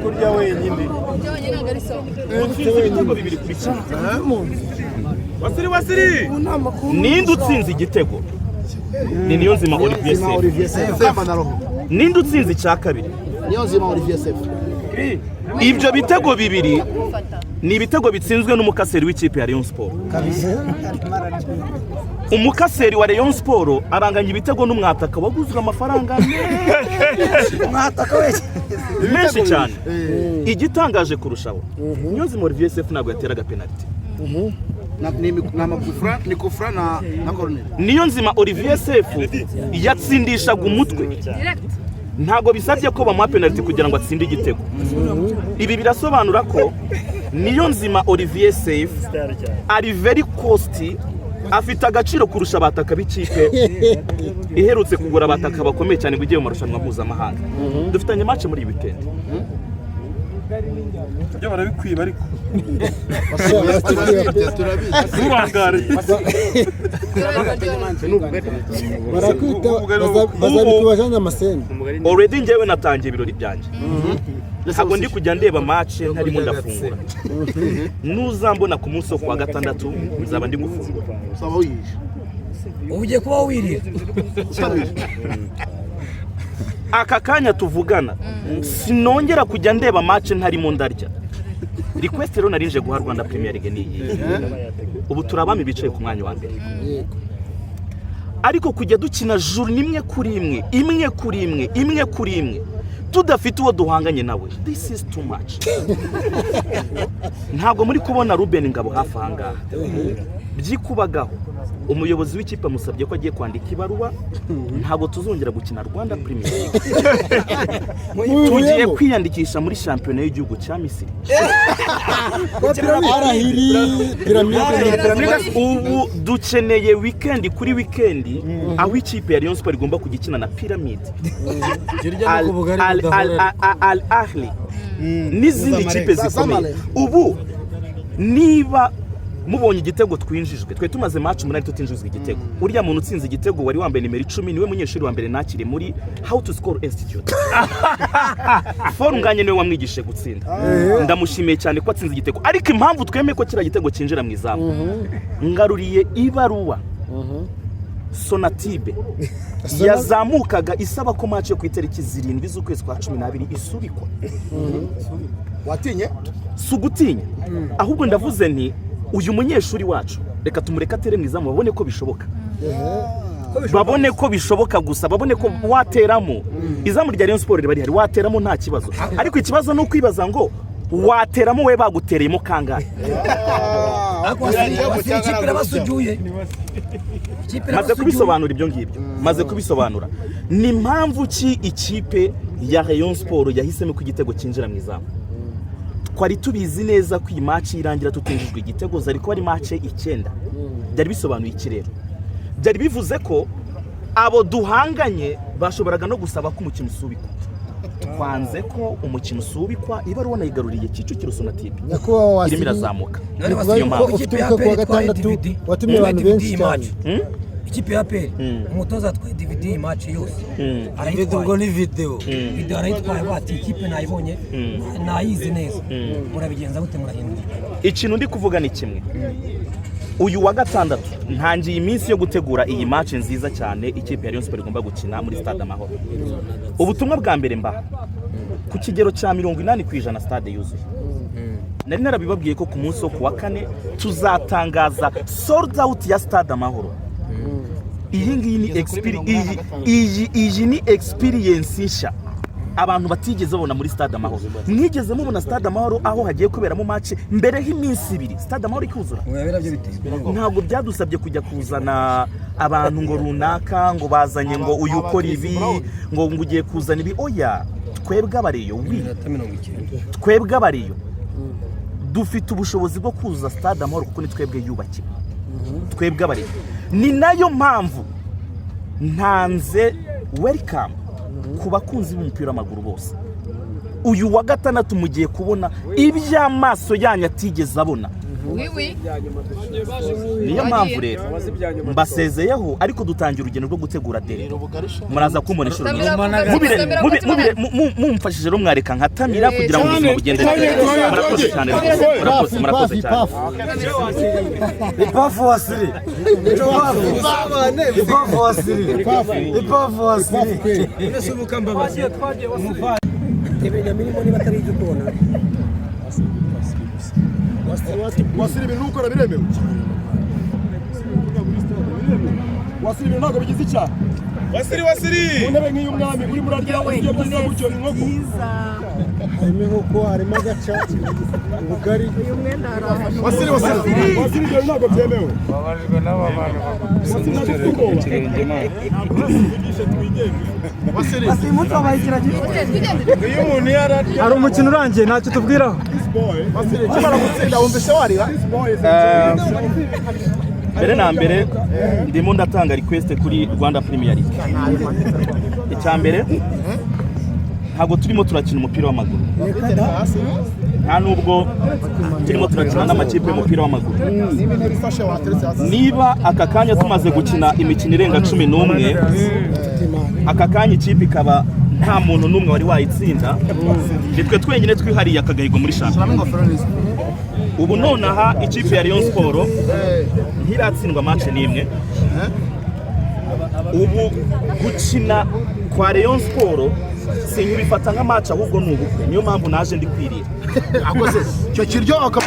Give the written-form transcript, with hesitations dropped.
Kurya wenyine. Utsinze ibitego 2-0. Ninde utsinze igitego? Ni Niyonzima Olivier Sefu. Olivier Sefu. Ninde utsinze icya kabiri? Niyonzima Olivier Sefu. Ibyo bitego bibiri ni ibitego bitsinzwe n'umukaseri w'ikipe ya Rayon Sport. Umukaseri wa Rayon Sport aranganya ibitego n'umwataka waguzwe amafaranga menshi cyane. Igitangaje kurushaho, Niyonzima Olivier Sefu ntabwo yateraga penaliti. Ni amakufra, ni kufra na corner. Niyonzima Olivier Sefu yatsindishaga umutwe, ntabwo bisabye ko bamuha penaliti kugira ngo atsinde igitego. Ibi birasobanura ko Niyonzima Olivier Sefu ari very costly, afite agaciro kurusha abataka b'ikipe iherutse kugura abataka bakomeye cyane ngo igiye mu marushanwa mpuzamahanga. Dufitanye match muri iyi weekend. Ibyo barabikwiba ariko. Turabizi. Nturangare. Barakwita bazabikuba Jean Damascene. Already njyewe natangiye ibirori byanjye, ntabwo ndi kujya ndeba match ntarimo ndafungura. Nuzambona ku munsi wo kuwa gatandatu, nzaba ndi gufungura. Usaba wihishe. Ubu ugiye kuba wirira. Usabije. Aka kanya tuvugana, sinongera kujya ndeba match ntarimo ndarya. Request rero narinje guha Rwanda Premier League ni iyi: ubu turi abami bicaye ku mwanya wa mbere, ariko kujya dukina journée imwe kuri imwe, imwe kuri imwe, imwe kuri imwe, tudafite uwo duhanganye nawe, this is too much. Ntabwo muri kubona Ruben Ngabo hafi aha ngaha byikubagaho. Umuyobozi w'ikipe amusabye ko agiye kwandika ibaruwa, ntabwo tuzongera gukina Rwanda Premier League, tugiye Mubivuyemo. kwiyandikisha muri shampiyona y'igihugu cya Misiri. Al Ahly, Pyramide. Ubu dukeneye weekend kuri weekend aho ikipe ya Rayon Sport igomba kujya ikina na Pyramid, Al Ahly n'izindi kipe zikomeye. Ubu niba mubonye igitego twinjijwe, twe tumaze match 8 tutinjizwa igitego. Uriya muntu utsinze igitego wari wambaye nimero 10 niwe munyeshuri wa mbere nakiri muri How to Score Institute. Forunganye niwe wamwigishije gutsinda. Ndamushimiye cyane ko atsinze igitego, ariko impamvu twemeye ko kiriya gitego cyinjira mu izamu, ngaruriye ibaruwa Sonatube yazamukaga isaba ko match yo ku itariki 7 z'ukwezi kwa 12 isubikwa. Watinye? Si ugutinya, ahubwo ndavuze nti uyu munyeshuri wacu reka tumureke atere mu izamu, babone ko bishoboka, babone ko bishoboka gusa, babone ko wateramo. Izamu rya Rayon Sport riba rihari, wateramo nta kibazo, ariko ikibazo ni ukwibaza ngo wateramo we bagutereyemo kangahe? Ariko wasiri ikipe irabasujuye, ikipe Maze irabasujuye. kubisobanura ibyo ngibyo, maze kubisobanura ni mpamvu ki ikipe ya Rayon Sport yahisemo ko igitego cyinjira mu izamu. Twari tubizi neza ko iyi match irangira tutinjijwe igitego, zari kuba ari match 9. Byari bisobanuye iki rero? Byari bivuze ko abo duhanganye bashoboraga no gusaba ko umukino usubikwa. Twanze ko umukino usubikwa. Ibaruwa nayigaruriye Kicukiro Sonatube. Nyakubahwa Irimo Wasiri, irazamuka. None ni Wasiri, kuvuga ko ko ufite ikipe ya ubukwe kuwa APR itwaye gatandatu, DVD. watumiye abantu DVD benshi cyane. match. Ikipe ya APR, umutoza atwaye DVD match yose arayitwaye. Ubwo ni video. Video arayitwaye, bati ikipe nayibonye, nayizi neza. Murabigenza gute? Murahindura? Ikintu ndi kuvuga ni kimwe: uyu wa gatandatu ntangiye iminsi yo gutegura iyi match nziza cyane ikipe ya Rayon Sport igomba gukina muri Stade Amahoro. Ubutumwa bwa mbere mbaha, ku kigero cya 80% stade yuzuye. Nari narabibabwiye ko ku munsi wo ku wa kane tuzatangaza sold out ya Stade Amahoro. Iyi ngiyi ni iyi ni experience nshya abantu batigeze babona muri Stade Amahoro. Mwigeze mubona Stade Amahoro aho hagiye kuberamo match mbere y'iminsi 2 Stade Amahoro ikuzura? Oya, birabyo biteye. Ntabwo byadusabye kujya kuzana abantu ngo runaka, ngo bazanye ngo uyu ukora ibi, ngo ugiye kuzana ibi. Oya, twebwe abareyo wi Iminota 90. Twebwe abareyo dufite ubushobozi bwo kuzuza Stade Amahoro kuko ni twebwe yubakiwe, twebwe abareyo. Ni nayo mpamvu ntanze welcome ku bakunzi b'umupira w'amaguru bose. Uyu wa gatandatu mugiye kubona iby'amaso yanyu atigeze abona. Niyo mpamvu rero mbasezeyeho, ariko dutangira urugendo rwo gutegura derby. Muraza kumbona inshuro nyinshi. Mumfashije rero mwareka nkatamira kugira ngo ubuzima bugende neza. Murakoze cyane rwose, murakoze, murakoze cyane. Ipafu wasiri. Ipafu wasiri. Ipafu wasiri. Ibintu niba atari igikona. Wasira, ibintu ukora biremewe. Wasira, ibintu ntabwo bigize icyaha. Wasiri, wasiri. Mu ntebe nk'iy'umwami urimo urarya ibiryo byiza gutyo, inkoko. Harimo inkoko, harimo agaca, ubugari. Wasiri, wasiri, wasiri, ibyo ntabwo byemewe. Wasiri, ntabwo ufite ubwoba. Wasiri. Iyo umuntu yararya. Hari umukino urangiye, ntacyo tubwiraho. Wasiri, ukimara gutsinda wumvise warira? Mbere na mbere ndimo ndatanga request kuri Rwanda Premier League. Icya mbere, ntabwo turimo turakina umupira w'amaguru, nta nubwo turimo turakina n'amakipe y'umupira w'amaguru. Niba intebe ifashe wateretse hasi. Niba aka kanya tumaze gukina imikino irenga 11, aka kanya ikipe ikaba nta muntu n'umwe wari wayitsinda, nitwe twenyine twihariye akagahigo muri shampiyona. Ingofero neza. Ubu nonaha ikipe ya Rayon Sport ntiratsindwa match n'imwe. Ubu gukina kwa Rayon Sport sinkibifata nka match, ahubwo ni ubukwe. Niyo mpamvu naje ndi kwirira. Akoze icyo kiryo aka.